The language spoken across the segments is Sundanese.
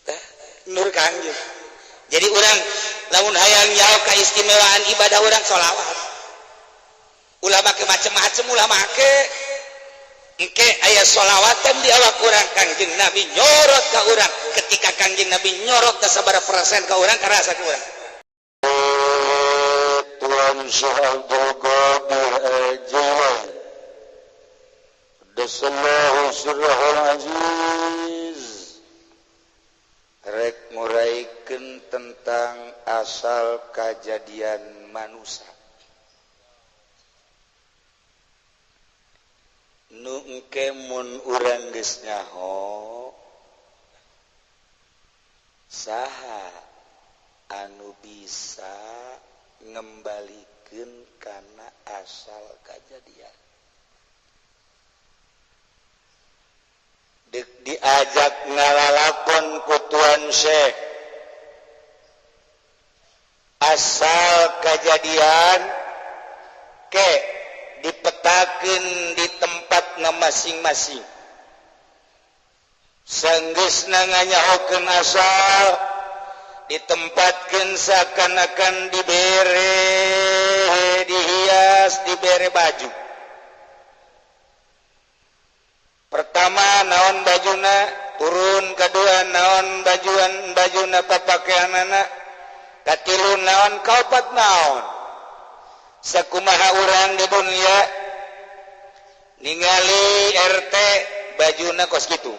Tah, nur Kangjeng. Jadi urang lamun hayang nyaho keistimewaan ibadah urang, sholawat. Ulah make macem-macem, ulah make. Engke aya sholawatan di awak urang, Kangjeng Nabi nyorot ka urang. Ketika Kangjeng Nabi nyorot ke sabaraha persen ka urang, karasa ku urang. Tuan Syekh Abdul Qadir Al-Jailani Qaddasallahu sirrahul aziz rek nguraikan tentang asal kajadian manusia nu engke mun urang geus nyaho saha anu bisa ngembalikeun kana asal kajadian. Dek diajak ngalalakon ku Tuan Syekh asal kejadian ke dipetakeun di tempatna masing-masing. Sanggeusna nganyahokeun asal, ditempatkeun seakan-akan dibere, dihias, dibere baju. Pertama naon bajuna, turun. Kedua naon bajuan, bajuna, papakaianana. Katilu naon, kaopat naon. Sakumaha urang di dunia ningali RT bajuna kos kitu,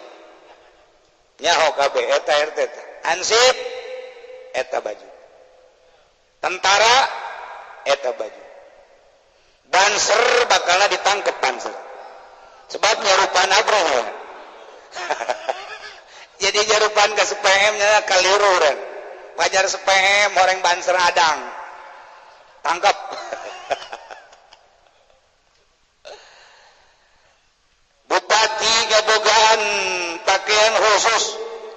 nyaho kabeh eta RT teh. Hansip eta baju, tentara eta baju, Banser bakalna ditangkep Banser sebab nyarupan abroh. Jadi nyarupan ke SPM nya kaliru urang. Pajar SPM orang Banser adang tangkap. Bupati gabogaan pakaian khusus,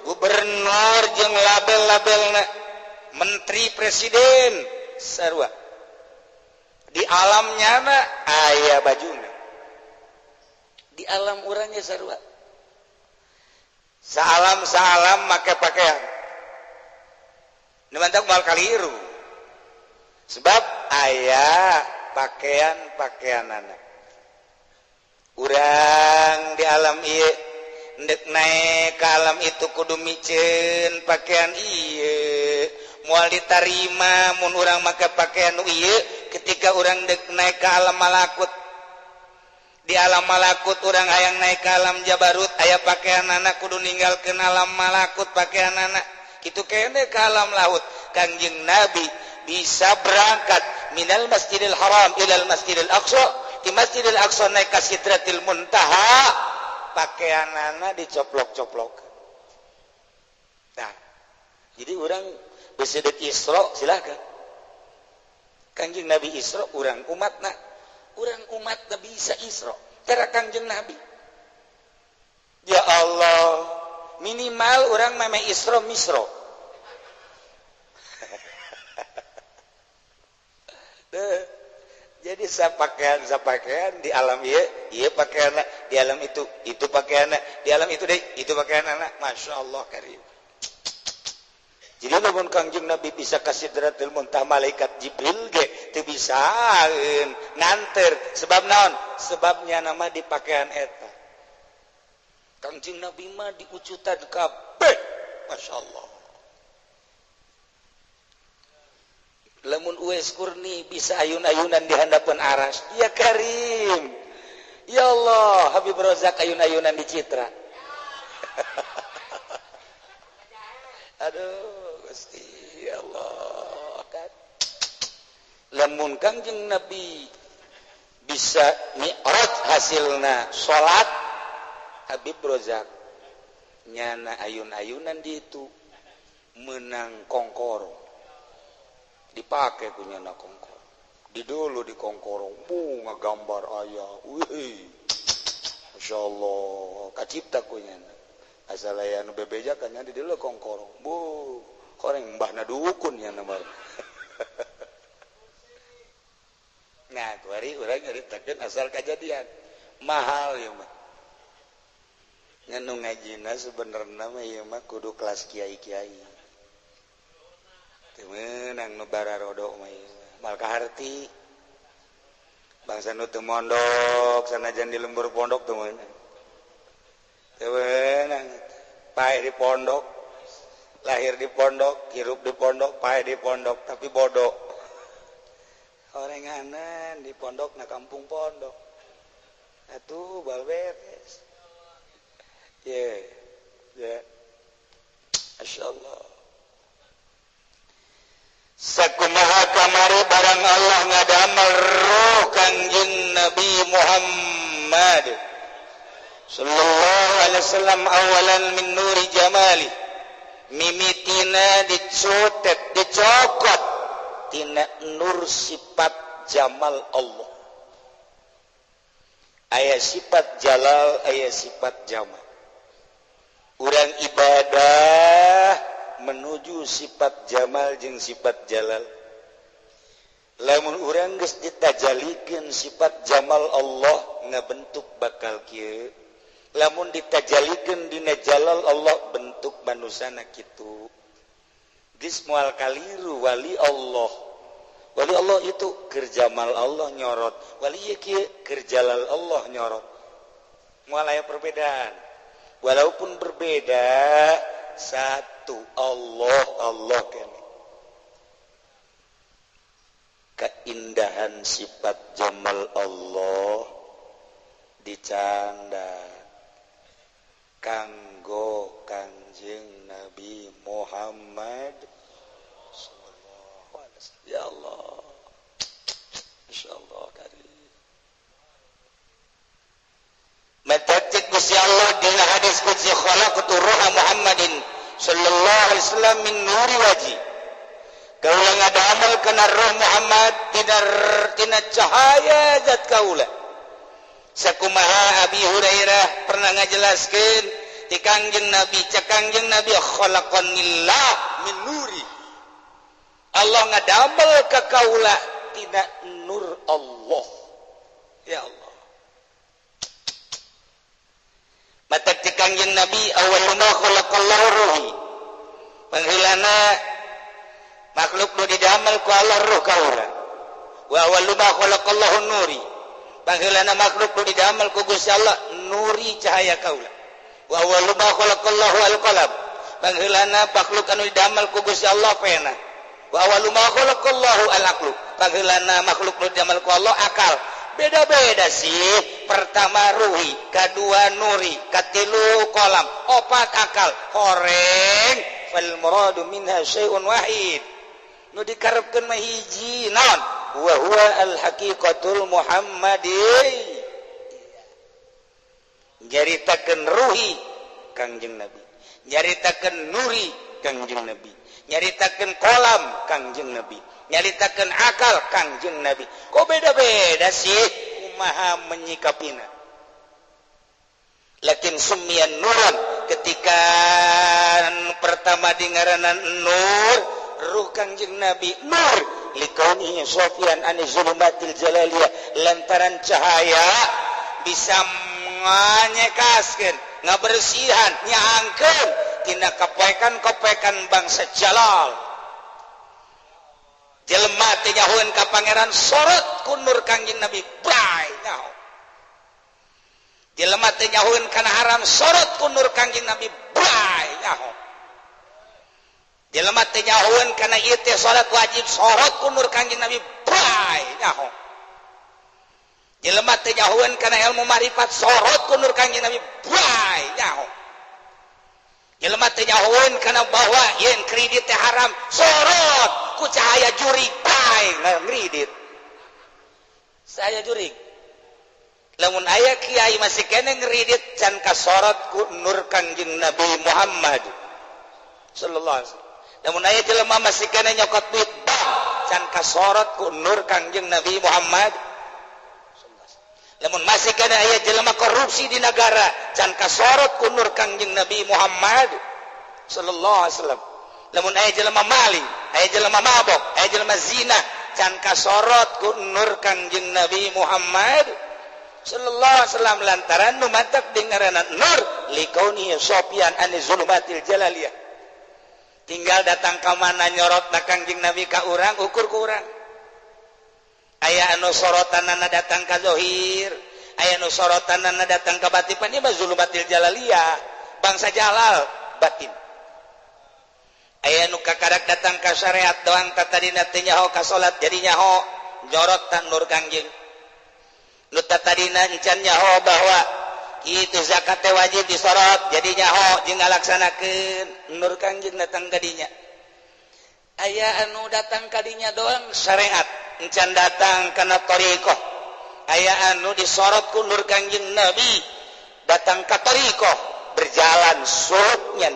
gubernur jeung label-labelna, menteri, presiden sarua. Di alamnya mah aya bajuna, di alam urangnya sarua. Salam salam make pakaian. Ini mantap mal kaliru sebab aya pakaian pakaian anak urang di alam ieu. Ndek naik ke alam itu kudu miceun pakaian ieu, moal ditarima mun urang make pakaian nu ieu. Ketika urang dek naik ke alam malakut, di alam malakut urang hayang naik ke alam jabarut, aya pakaian anak, kudu ninggalkeun alam malakut pakaian anak kitu kene ke alam laut. Kangjeng Nabi bisa berangkat minal Masjidil Haram ilal Masjidil Aqsa, di Masjidil Aqsa naik ka Sidratil Muntaha, pakaian anak dicoplok-coplok. Nah, jadi orang bisa dek Isra silakan. Kangjeng Nabi Isra, urang umatna, urang umat bisa Isra cara Kangjeng Nabi. Ya Allah, minimal orang meme Isra Misro. Jadi sapakaian sapakaian di alam ieu, ieu pakaian, di alam itu pakaian, di alam itu deh itu pakaian anak. Masya Allah karim. Jadi lamun Kangjeng Nabi bisa ka Sidratil Muntaha, malaikat Jibril ge teu bisaeun nganter. Sebab naon? Sebabnya nama di pakaian eta. Kangjeng Nabi mah diucutan kabeh. Masya Allah. Lamun Uwais Kurni bisa ayun-ayunan di handapeun aras, ya karim. Ya Allah, Habib Rozak ayun-ayunan di Citra. Aduh Gusti, ya Allah kan. Lamun Kangjeng Nabi bisa mi'raj hasilna salat, Habib Rozak nyana ayun-ayunan di itu menang kongkoro, dipakai punya na kongkoro di dulu di kongkoro bunga gambar ayah. Wih, Masya Allah, kacipta kunya asal aya nu bebeja kan di dulu kongkoro bu koreng mbahna dukun nya nomor. Nah, kuari urang nyaritakeun asal kejadian mahal ya mah. Ngan nu ngajina sebenarnya mah ieu mah kudu kelas kiai-kiai. Teu meunang nu bararodo mah ieu. Mal kaharti. Bangsa nu teu mondok sanajan di lembur pondok teu meunang. Teu meunang. Paeh di pondok, lahir di pondok, hirup di pondok, paeh di pondok, tapi bodoh. Orenganan di pondok na kampung pondok. Atuh bal beres. Ya, ya. Masya Allah. Sakumaha kamari barang Allah ngadamel roh Kangjeng Nabi Muhammad sallallahu alaihi wasallam awalan min nuri jamali, mimitina dicotet, dicokot tina nur sifat jamal Allah. Aya sifat jalal, aya sifat jamal. Urang ibadah menuju sifat jamal jeung sifat jalal. Lamun urang geus ditajalikeun sifat jamal Allah, ngabentuk bakal kieu. Lamun ditajalikeun dina jalal Allah, bentuk manusana kitu. Geus moal kaliru wali Allah. Wali Allah itu keur jamal Allah nyorot, wali ieu kieu keur jalal Allah nyorot. Moal aya perbedaan. Walaupun berbeda, satu Allah, Allah kene. Keindahan sifat jamal Allah dicanda kanggo Kangjeng Nabi Muhammad sallallahu alaihi wasallam. Ya Allah, insyaallah karim. Matatik Gusti Allah dina hadis qudsi, khalaqtu ruha Muhammadin sallallahu alaihi wasallam min nuri wajhi. Kaula ngadamel kana roh Muhammad tina cahaya zat kaula. Sakumaha Abi Hurairah pernah ngajelaskeun ti Kangjeng Nabi, cek Kangjeng Nabi, khalaqanillah min nuri. Allah ngadamel ka kaula tina nur Allah. Ya Allah. Mata ti Kangjeng Nabi, awwalu ma khalaqallahu ruhi. Pangheulana makhluk nu didamel ku Allah ruh kaula. Wa awwalu ma khalaqallahu nuri. Pangheulana makhluk nu didamel ku Gusti Allah nuri cahaya kaula. Wa awwalu ma khalaqallahu al-qalam. Pangheulana makhluk anu didamel ku Gusti Allah pena. Wa awwalu ma khalaqallahu al-aqlu. Pangheulana makhluk nu didamel ku Allah akal. Beda-beda sih. Pertama ruhi, kedua nuri, katilu kolam, opat akal. Horeng fal muradu minha syai'un wahid. Nu dikarepkeun mah hiji naon? Wa huwa al haqiqatul muhammadi. Nyaritakeun ruhi Kangjeng Nabi, nyaritakeun nuri Kangjeng Nabi, nyaritakeun kolam Kangjeng Nabi, nyaritakeun akal Kangjeng Nabi. Kok beda-beda sih kumaha menyikapina? Lakin summiyan nuran, ketika pertama dingaranan nur, ruh Kangjeng Nabi nur likaunihi sofian ani zulumatil jalaliyah, lantaran cahaya bisa nganyekaskeun, ngabersihan, nyaangkeun tina kapoekan-kapoekan bangsa jalal. Jelema teh nyahoeun ka pangeran, sorot ku nur Kangjeng Nabi, bray nyaho. Jelema teh nyahoeun kana haram, sorot ku nur Kangjeng Nabi, bray nyaho. Jelema teh nyahoeun kana ieu teh salat wajib, sorot ku nur Kangjeng Nabi, bray nyaho. Jelema teh nyahoeun kana ilmu marifat, sorot ku nur Kangjeng Nabi, bray nyaho. Jelema teh nyahoeun kana bahwa yen kredit teh haram, sorot ku cahaya jurig, bray ngredit. Saya jurig. Lamun aya kiai masih kene ngredit, can kasorot ku nur Kangjeng Nabi Muhammad sallallahu alaihi wasallam. Lamun aya jelema masih kene nyokot duit bank, can kasorot ku nur Kangjeng Nabi Muhammad. Lamun masih kene aya jelema korupsi di negara, can kasorot ku nur Kangjeng Nabi Muhammad sallallahu alaihi wasallam. Lamun aya jelema maling, aya jelema mabok, aya jelema zina, can kasorot ku nur Kangjeng Nabi Muhammad sallallahu alaihi wasallam, lantaran nu mantak dingaranan nur Likauni sopian ani zulumatil jalaliyah. Tinggal datang ka mana nyorot na Kangjeng Nabi ka urang, ukur ku urang. Aya anu sorotanana datang ka zohir, aya anu sorotanana datang ka batin, ieu mah zulumatil jalaliyah, bangsa jalal batin. Aya nu kakarak datang ka syariat doang, tatadina teu nyaho ka salat jadi nyaho, nyorot tan nur Kangjeng. Nu tatadina encan nyaho bahwa itu zakat teh wajib disorot jadi nyaho jeung ngalaksanakeun, nur Kangjeng datang ka dinya. Aya anu datang ka dinya doang syariat, encan datang kana thariqah. Aya anu disorot ku nur Kangjeng Nabi datang ka thariqah, berjalan suluknya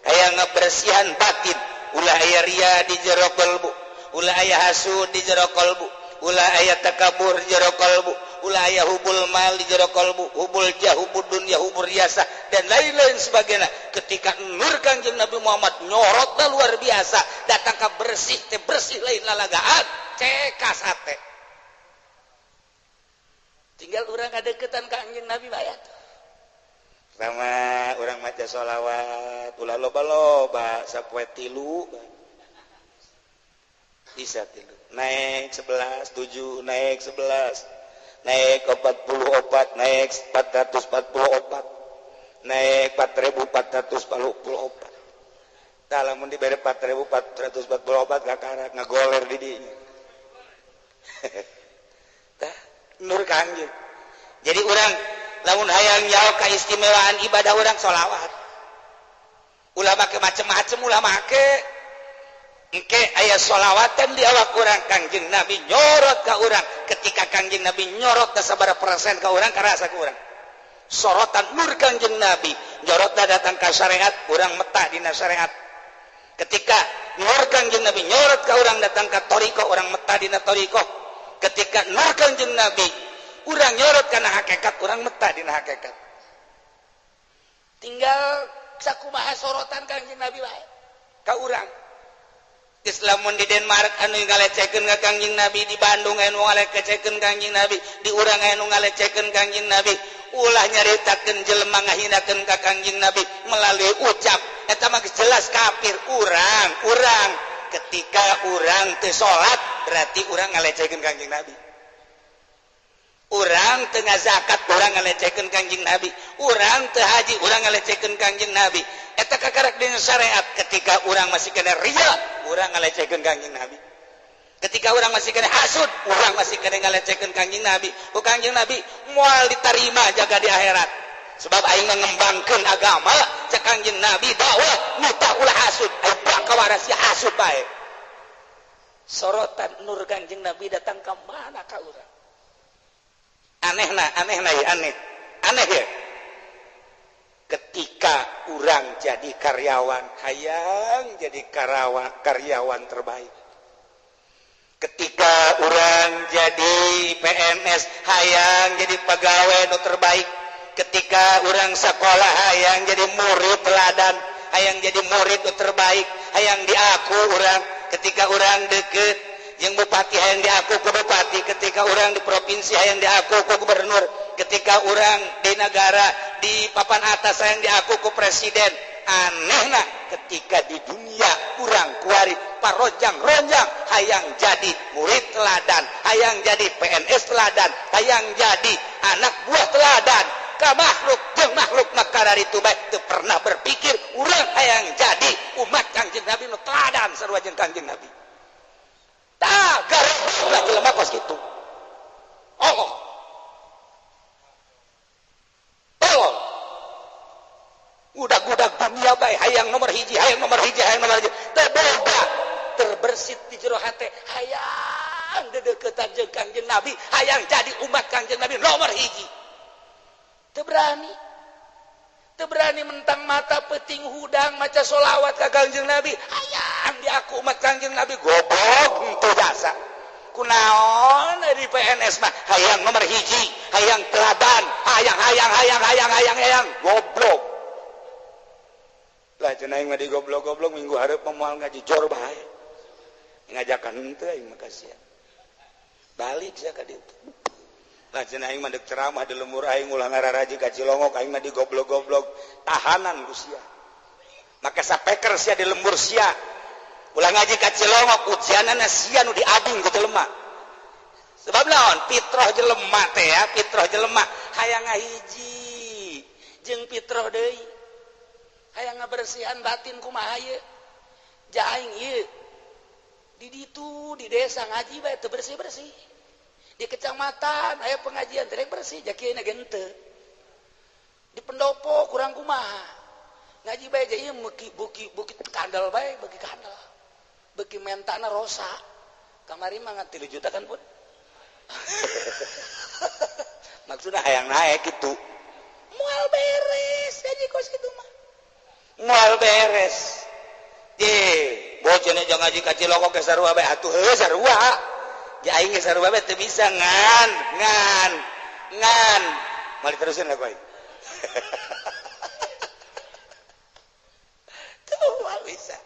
aya ngebersihan batin, ulah aya ria di jero kalbu, ulah aya hasud di jero kalbu, ulah aya takabur di jero kalbu, ulah aya hubul mal di jero kalbu, hubul jah, hubul dunya, hubul riasa dan lain-lain sebagainya. Ketika nur Kangjeng Nabi Muhammad nyorotna luar biasa, datang ka bersih teh bersih lain lalagaan, cekas hate. Tinggal urang kadeukeutan ka Kangjeng Nabi bae atuh. Sama urang maca sholawat ulah loba-loba sapoe tilu bisa tilu naik 11 7 naik 11 naik 44 naik 444 naik 4444. Tah lamun dibere 4444 kakarak ngagoler di dinya. Tah nur Kangjeng. Jadi urang lamun hayang nyaho kaistimewaan ibadah urang sholawat. Ulah make macem-macem, ulah make. Engke aya sholawatan di awak urang, Kangjeng Nabi nyorot ka urang. Ketika Kangjeng Nabi nyorot ka sabaraha persen ka urang, karasa ka urang. Sorotan nur Kangjeng Nabi nyorotna datang ka syariat, urang metah dina syariat. Ketika nur Kangjeng Nabi nyorot ka urang datang ka thariqah, urang metah dina thariqah. Ketika nur Kangjeng Nabi urang nyorot kana hakikat, urang metah dina hakikat. Tinggal sakumaha sorotan Kangjeng Nabi wae ka urang. Islamun di Denmark anu ngalecehkeun ka Kangjeng Nabi, di Bandung anu ngalecehkeun Kangjeng Nabi, di urang anu ngalecehkeun Kangjeng Nabi. Ulah nyaritakeun jelema ngahinakeun ka Kangjeng Nabi melalui ucap, eta mah jelas kafir. Urang ketika urang teu salat berarti urang ngalecehkeun Kangjeng Nabi. Urang teu ngazakat urang ngalecehkeun Kangjeng Nabi, urang teu haji urang ngalecehkeun Kangjeng Nabi. Eta kakarak dina syariat. Ketika urang masih kena riya, urang ngalecehkeun Kangjeng Nabi. Ketika urang masih kena hasud, urang masih kena ngalecehkeun Kangjeng Nabi. Ku Kangjeng Nabi moal ditarima jaga di akhirat. Sebab aing ngembangkeun agama, cek Kangjeng Nabi dakwah nu tah ulah hasud, aing bakal sia hasud bae. Sorotan nur Kangjeng Nabi datang ka mana ka urang? Anehna, anehna ya, aneh. Aneh ya. Ketika urang jadi karyawan, hayang jadi karyawan terbaik. Ketika urang jadi PNS, hayang jadi pegawai nu terbaik. Ketika urang sekolah, hayang jadi murid teladan, hayang jadi murid nu terbaik, hayang diaku urang. Ketika urang deket jeung bupati, hayang diaku ku bupati. Ketika urang di provinsi, hayang diaku ku gubernur. Ketika urang di negara di papan atas, hayang diaku ku presiden. Anehna ketika di dunia urang kuari parojang-ronjang hayang jadi murid teladan, hayang jadi PNS teladan, hayang jadi anak buah teladan ka makhluk jeung makhluk. Maka dari itu baik teu pernah berpikir urang hayang jadi umat Kangjeng Nabi nu teladan sarua jeung Kangjeng Nabi. Tah gareuh jelema kos kitu. Oh, tolong udah-udah dunia bae hayang nomor hiji, hayang nomor hiji, hayang nomor hiji. Teu boga terbersit di jero hate hayang dedeukeutan jeung Kangjeng Nabi, hayang jadi umat Kangjeng Nabi nomor hiji. Teu berani, teu berani mentang mata peuting hudang maca solawat ka Kangjeng Nabi, hayang diaku umat Kangjeng Nabi. Goblok henteu jasa. Kunaon di PNS mah hayang nomor hiji, hayang teladan, hayang hayang hayang hayang hayang hayang, goblok. Lah cenah aing mah di goblok-goblok minggu hareup moal ngaji jor bae. Ngajakan henteu aing mah kasihan. Balik sia ka ditu. Lah cenah aing mah deuk ceramah di lembur aing ulah ngararaji ka Cilongok aing mah digoblok-goblok tahanan ku sia. Maka sapeker sia di lembur sia. Ulah ngaji ka Cilongok ujianana sia nu diading ku jelema. Sebab naon? Fitrah jelema teh ya, fitrah jelema hayang ngahiji jeung fitrah deui. Hayang ngabersihan batin kumaha ieu? Ja aing ieu di ditu di desa ngaji bae teu bersih-bersih. Di kecamatan aya pengajian teh bersih ja kieu na henteu. Di pendopo kurang kumaha. Ngaji bae ja ieu beuki buki bukit kandel bae, beuki kandel. Beuki mentana rosa. Kamari mah ngan 3 juta kan pun. Maksudnya hayang naik gitu. Moal beres gaji kos kitu mah. Moal beres. Ye, bocah jangan ngaji ka Cilongok ge sarua bae atuh heuh sarua. Ja aing ge sarua bae teu bisa ngan ngan ngan. Moal diterusin lah koy. Tuh moal bisa.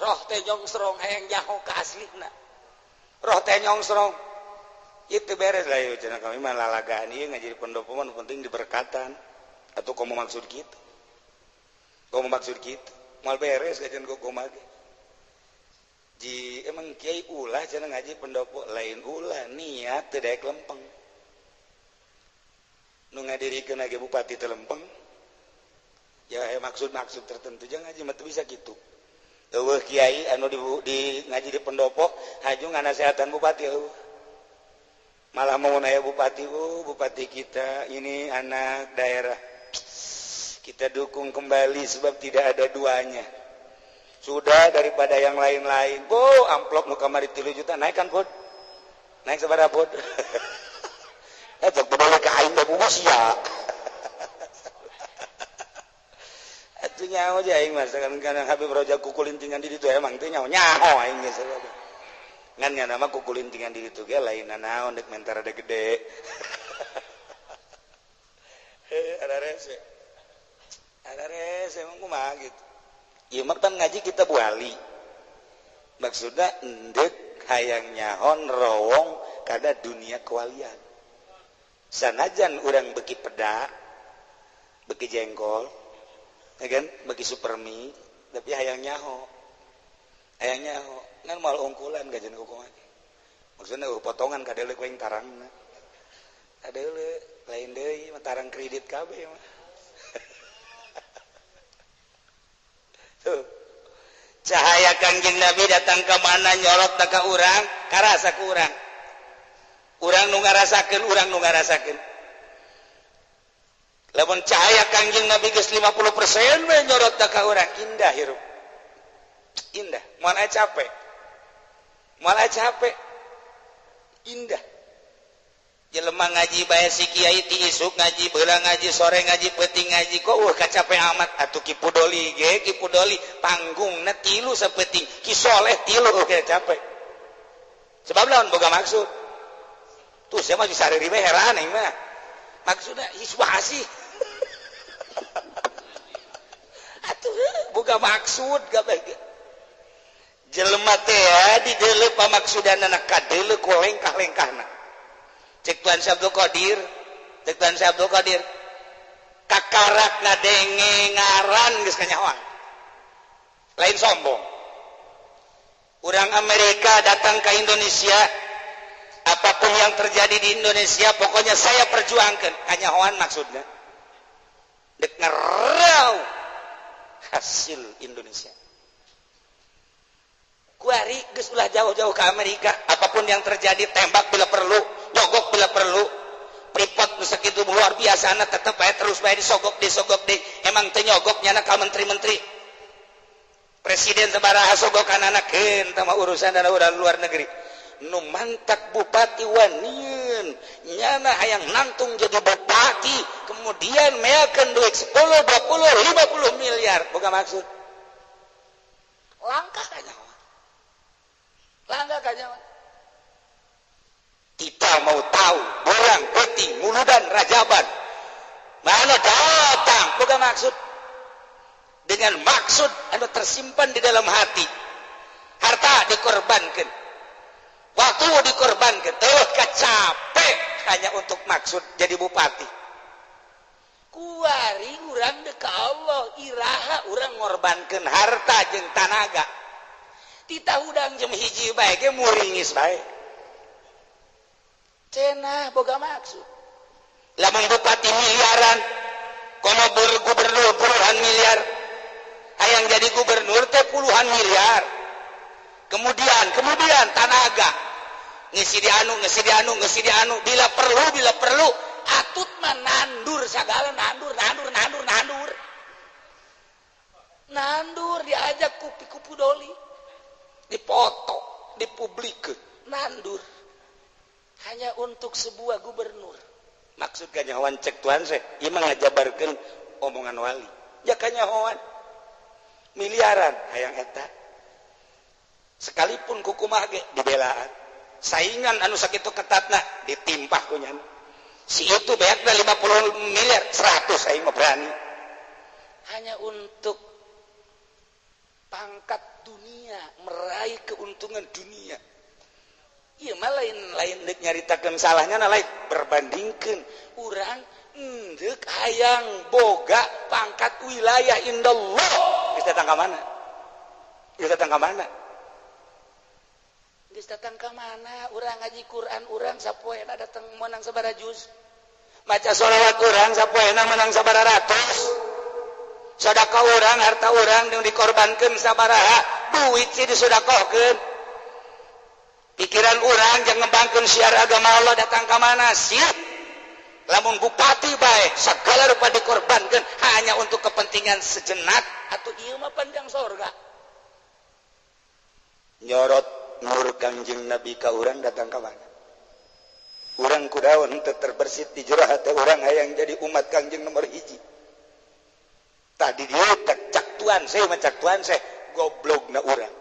Roh teh nyongsrong hayang nyaho ka aslina. Roh teh nyongsrong. Itu beres lah ieu cenah kami mah lalagaan ieu ngaji di pendopo mah penting diberkatan. Atuh komo maksud kitu. Komo maksud kitu. Moal beres kajian komo ge. Ji emang kiai ulah cenah ngaji pendopo lain ulah niat teu daek lempeng. Nu ngadirikeun ge bupati teu lempeng. Ya maksud-maksud tertentu jangan ngaji mah teu bisa kitu. Eueuh kiai anu di ngaji di pendopo haju nganasehatan bupati eueuh. Malah mau nanya bupati, oh bupati kita ini anak daerah. Kita dukung kembali sebab tidak ada duanya. Sudah daripada yang lain-lain. Oh, amplop nu kamari 3 juta naik kan, Pud? Naik sabaraha, Pud? Cek balik ka aing teh bungkus ya. Atuh nyaho aja aing mah kadang-kadang Habib Roja kukulintingan di ditu emang teh nyaho nyaho aing geus. Ngan nya nama kukulintingan di ditu ge lain naon dek mentar ada gede. Ada rese. Ada rese emang kumaha gitu. Ieu mah pan ngaji kita buali. Maksudna endek hayang nyahon rowong kada dunia kewalian. Sanajan urang beuki peda, beuki jengkol, ya kan, beuki supermi, tapi hayang nyaho. Hayang nyaho ngan moal ungkulan gajian kumaha. Maksudna potongan kadeuleu ku aing tarangna. Kadeuleu lain deui mah tarang kredit kabeh mah. Tuh. Cahaya Kangjeng Nabi datang ke mana nyorot ka urang, karasa ku urang. Urang nu ngarasakeun, urang nu ngarasakeun. Lamun cahaya Kangjeng Nabi geus 50% we nyorot ka urang, indah hirup. Indah, moal aya capek. Moal aya capek. Indah. Jelema ngaji bae si kiai ti isuk ngaji, beurang ngaji, sore ngaji, peuting ngaji, kok kacape amat atuh Ki Pudoli ge, Ki Pudoli panggungna tilu sapeuting, Ki Soleh tilu ge capek. Sebab lawan boga maksud. Tuh saya mah disareri bae heran aing mah. Maksudna iswah sih. Atuh boga maksud kabeh ge. Jelema teh di deuleu pamaksudanana kadeuleu ku lengkah-lengkahna. Cek Tuhan Syekh Abdul Qadir, cek Tuhan Syekh Abdul Qadir, kakarak ngadenge ngaran geus kanyahoan. Lain sombong. Urang Amerika datang ke Indonesia, apapun yang terjadi di Indonesia pokoknya saya perjuangkan. Kanyahoan maksudnya. Dek ngerau hasil Indonesia. Kuari geus ulah jauh-jauh ke Amerika, apapun yang terjadi tembak bila perlu, nyogok bila perlu. Pripot nu sakitu luar biasa na tetep bae terus bae disogok disogok deui. Emang teu nyogok nyana ka menteri-menteri. Presiden sabaraha sogokan anakeun tah mah urusan dana urang luar negeri. Nu mantak bupati wanian nyana hayang nangtung jadi bupati, kemudian meakeun duit 10, 20, 50 miliar. Boga maksud. Langkah kanyahoan. Langkah kanyahoan. Kita mau tahu orang penting muludan rajaban mana datang bukan maksud dengan maksud anu tersimpan di dalam hati. Harta dikorbankan, waktu dikorbankan, teuh kacapek. hanya untuk maksud jadi bupati. Kuari urang deuk ka Allah, iraha urang ngorbankeun harta jeung tanaga. Tita hudang jam hiji bae ge muringis bae. Cenah boga maksud. Lamun bupati miliaran, komo gubernur puluhan miliar. Hayang jadi gubernur teh puluhan miliar. Kemudian tanaga ngisi di anu, ngisi di anu, ngisi di anu, bila perlu atut mah nandur sagala, nandur nandur nandur nandur. Nandur diajak kupi-kupu doli. Dipoto, dipublik, nandur. Hanya untuk sebuah gubernur. Maksud kanyahoan cek Tuhan seh, ieu mah ngajabarkeun omongan wali. Ya kanyahoan miliaran hayang eta. Sekalipun kukumaha ge dibelaan. Saingan anu sakitu ketatna ditimpah ku nyana. Si itu beakna 50 miliar, 100 aing mah berani. Hanya untuk pangkat dunia, meraih keuntungan dunia. Ieu mah lain deuk nyaritakeun salahnya na lain berbandingkeun urang deuk hayang boga pangkat wilayah indallah. Geus datang ka mana? Geus datang ka mana? Geus datang ka mana? Urang ngaji Quran urang sapoena datang menang sabaraha juz. Maca sholawat urang sapoena menang sabaraha ratus. Sedekah urang harta urang nu dikorbankeun sabaraha duit sih disedekahkeun. Pikiran urang yang ngembangkeun syiar agama Allah datang ka mana sih? Lamun bupati bae segala rupa dikorbankeun hanya untuk kepentingan sejenak atau ieu mah panjang sorga. Nyorot nur Kangjeng Nabi ka urang datang ka mana? Urang kudaon teu terbersit di jero hate urang hayang jadi umat Kangjeng nomor hiji. Tadi dia cak tuan saya mah cak tuan saya goblok na urang.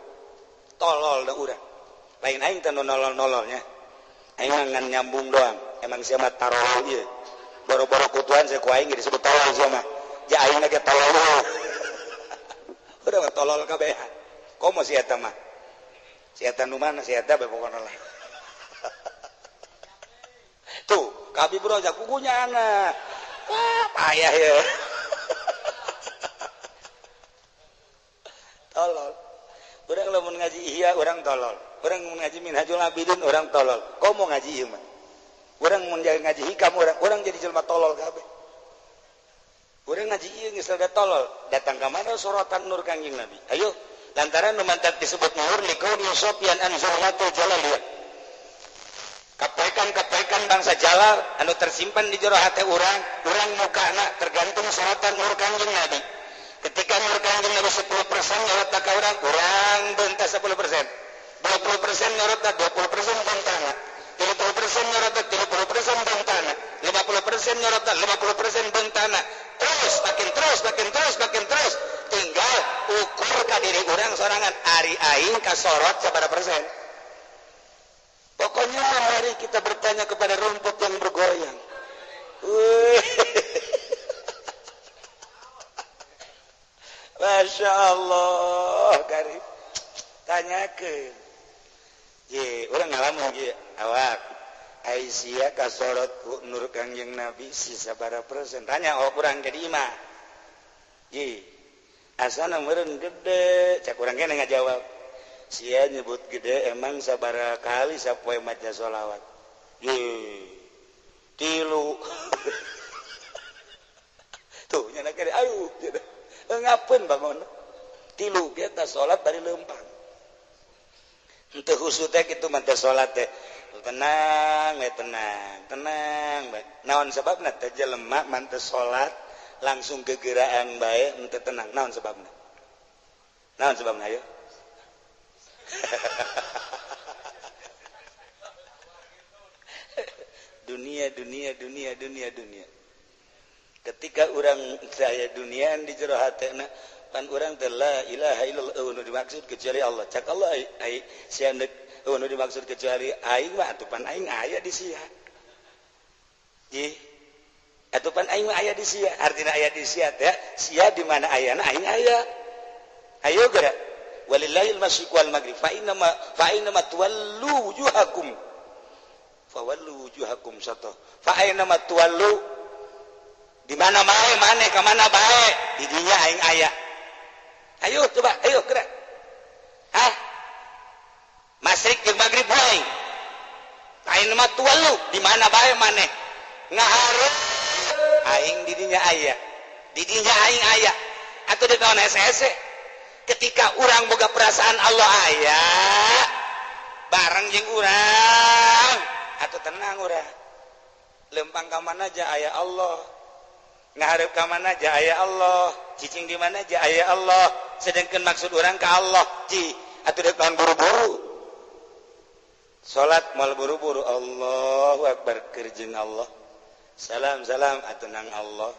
Tolol na urang. Lain aing teh nolol-nololnya. Aing mah ngan nyambung doang. Emang sia mah tarol ieu. Boro-boro ku tuan saya ku aing disebut tolol sia mah. Ja aing ge tolol. Udah mah tolol kabehan. Komo si eta mah. Si eta nu mana si eta bae pokona lah. Tuh, kabi bro ja kukunya anak. Wah, payah ya. Tolol. Urang lamun ngaji ihya urang tolol. Urang mun ngaji Minhajul Abidin urang tolol. Komo ngaji ieu mah. Urang mun ngaji hikam urang jadi jelema tolol kabeh. Urang ngaji ieu geus rada tolol. Datang ka mana sorotan nur Kangjeng Nabi? Ayo, lantaran nu mantak disebut nur likauni sofyan an zurnatul jalaliyah. Kapaikan-kapaikan bangsa jalal anu tersimpan di jero hate urang, urang mukana tergantung sorotan nur Kangjeng Nabi. Ketika nur Kangjeng Nabi 10% nyorot ka urang, urang bentas 10%. 20% nyorot 20% bentana. 30% nyorot 30% bentana. 50% nyorot 50% bentana. Terus makin terus makin terus makin terus tinggal ukur ka diri urang sorangan ari aing kasorot sabaraha persen. Pokoknya mari kita bertanya kepada rumput yang bergoyang. Masya Allah, karib. Tanyakeun. Ye, urang ngalamun ge awak. Aisyah kasorot ku nur Kangjeng Nabi sisa sabaraha persen. Tanya oh kurang jadi imah. Ye, asana meureun gede, cak urang ge ngajawab. Sia nyebut gede emang sabaraha kali sapoe maca sholawat. Ye, tilu. Tuh nyana kere aduh. Ngapeun bangun. Tilu ge tah salat bari leumpang. Henteu khusyuk teh kitu mah teh salat teh. Tenang we tenang, tenang bae. Naon sababna teh jelema mah teu salat langsung gegeraan bae henteu tenang. Naon sababna? Naon sababna ayo? Dunia dunia dunia dunia dunia. Ketika urang saya dunia di jero hatena pan urang teh la ilaha illallah nu dimaksud kecuali Allah. Cak Allah ai sia nu dimaksud kecuali aing mah atuh pan aing aya di sia. Ji atuh pan aing mah aya di sia. Artina aya di sia teh sia di mana ayana aing aya. Ayo geura. Walillahil masyriq wal maghrib fa inna ma tuwallu wujuhakum. Fawallu wujuhakum syatra. Fa aina ma tuwallu? Di mana bae maneh ka mana bae? Di dinya aing aya. Ayo coba, ayo gerak. Hah? Masyrik jeung maghrib bae. Aina ma tuwallu? Di mana bae maneh? Ngahareup aing di dinya aya. Di dinya aing aya. Atuh deuk naon hese-hese? Ketika urang boga perasaan Allah aya bareng jeung urang, atuh tenang urang. Lempang ka mana aja aya Allah. Ngahareup ka mana aja aya Allah, cicing di mana aja aya Allah. Sedangkan maksud urang ka Allah, ji atuh deuk naon buru-buru. Salat moal buru-buru, Allahu akbar keur jeung Allah. Salam salam atuh nang Allah.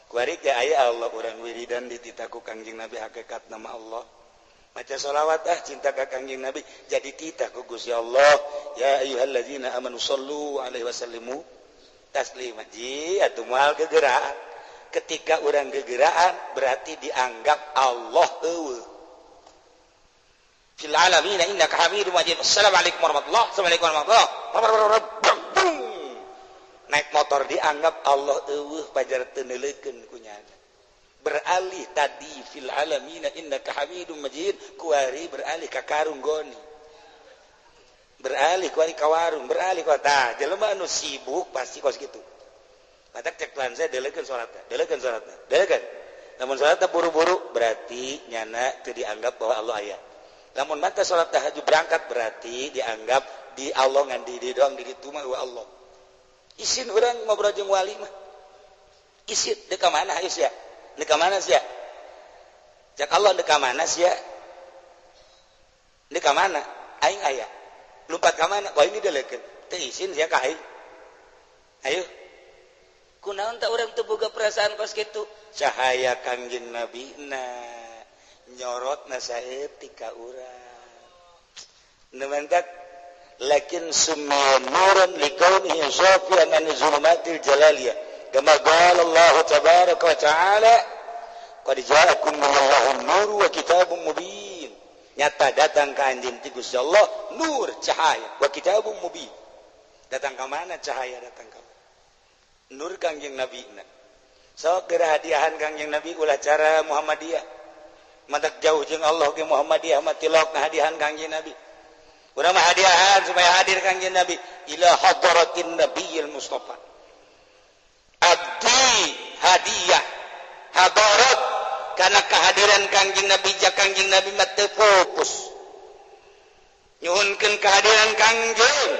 Kuari ge aya Allah urang wiridan ditita ku Kangjeng Nabi hakikat nama Allah. Maca sholawat ah cinta ka Kangjeng Nabi jadi titah ku Gusti Allah. Ya ayyuhallazina amanu sallu alaihi wasallimu taslima. Ji atuh moal gegeraan. Ketika urang gegeraan berarti dianggap Allah eueuh. Fil alamin innaka hamidum majid. Assalamualaikum warahmatullahi wabarakatuh. Assalamualaikum warahmatullahi. Naik motor dianggap Allah eueuh pajar teu neuleukeun ku nyana. Beralih tadi fil alamin innaka hamidum majid kuari beralih ka karung goni. Beralih kuari ka warung, beralih ka tah jelema anu sibuk pasti kos kitu. Matak cek Tuhan saya deleukeun salatna, deleukeun salatna, deleukeun. Lamun salatna buru-buru berarti nyana teu dianggap bahwa Allah aya. Lamun mata salat tahajud berangkat berarti dianggap di Allah ngan di doang di ditu mah Allah. Isin urang ngobrol jeung wali mah. Isin deuk ka mana hayu sia? Deuk ka mana sia? Cak Allah deuk ka mana sia? Deuk ka mana? Aing aya. Lumpat ka mana? Wah ini deleukeun. Teu isin sia ka aing. Ayo. Kunaon tah urang teu boga perasaan kos kitu? Cahaya Kangjeng Nabi na nyorotna saeutik ka urang. Nu mantak lakin summa nuran likaunihi safiyan an zulumatil jalaliyah kama qala Allah tabaraka wa ta'ala qad ja'akum minallahi nur wa kitabun mubin. Nyata datang ka anjeun ti Gusti Allah nur cahaya wa kitabun mubin. Datang ka mana cahaya datang ka nur Kangjeng Nabi na. Sok geura hadiahan Kangjeng Nabi ulah cara Muhammadiyah. Mantak jauh jeung Allah ge Muhammadiyah mah tilok ngahadiahan Kangjeng Nabi. Urang mah hadiahan supaya hadir Kangjeng Nabi ila hadratin Nabiyil Mustafa. Abdi hadiah hadarat karena kehadiran Kangjeng Nabi ja Kangjeng Nabi mah teu fokus. Nyuhunkeun kehadiran Kangjeng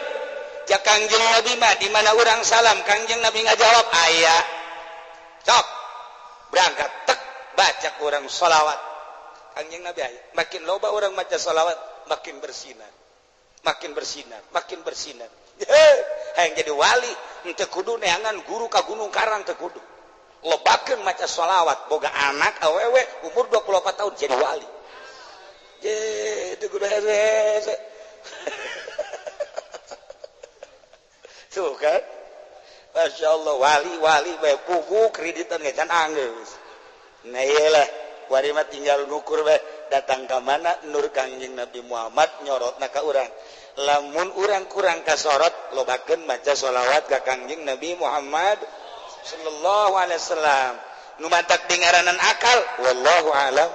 ja Kangjeng Nabi mah di mana urang salam Kangjeng Nabi ngajawab aya. Sok berangkat tek baca urang sholawat. Kangjeng Nabi aya. Makin loba urang maca sholawat makin bersinar. Makin bersinar, makin bersinar. Hayang jadi wali, henteu kudu neangan guru ka Gunung Karang teu kudu. Lobakeun maca sholawat, boga anak awewe umur 24 tahun jadi wali. Je, teu kudu hese. Tuh kan? Masya Allah, wali-wali bae pugu kreditan ge can anggeus. Nah iyalah, wali mah tinggal ngukur bae datang ka mana nur Kangjeng Nabi Muhammad nyorotna ka urang. Lamun urang kurang kasorot lobakeun maca sholawat ka Kangjeng Nabi Muhammad sallallahu alaihi wasallam. Nu mantak dingaranan akal wallahu alam.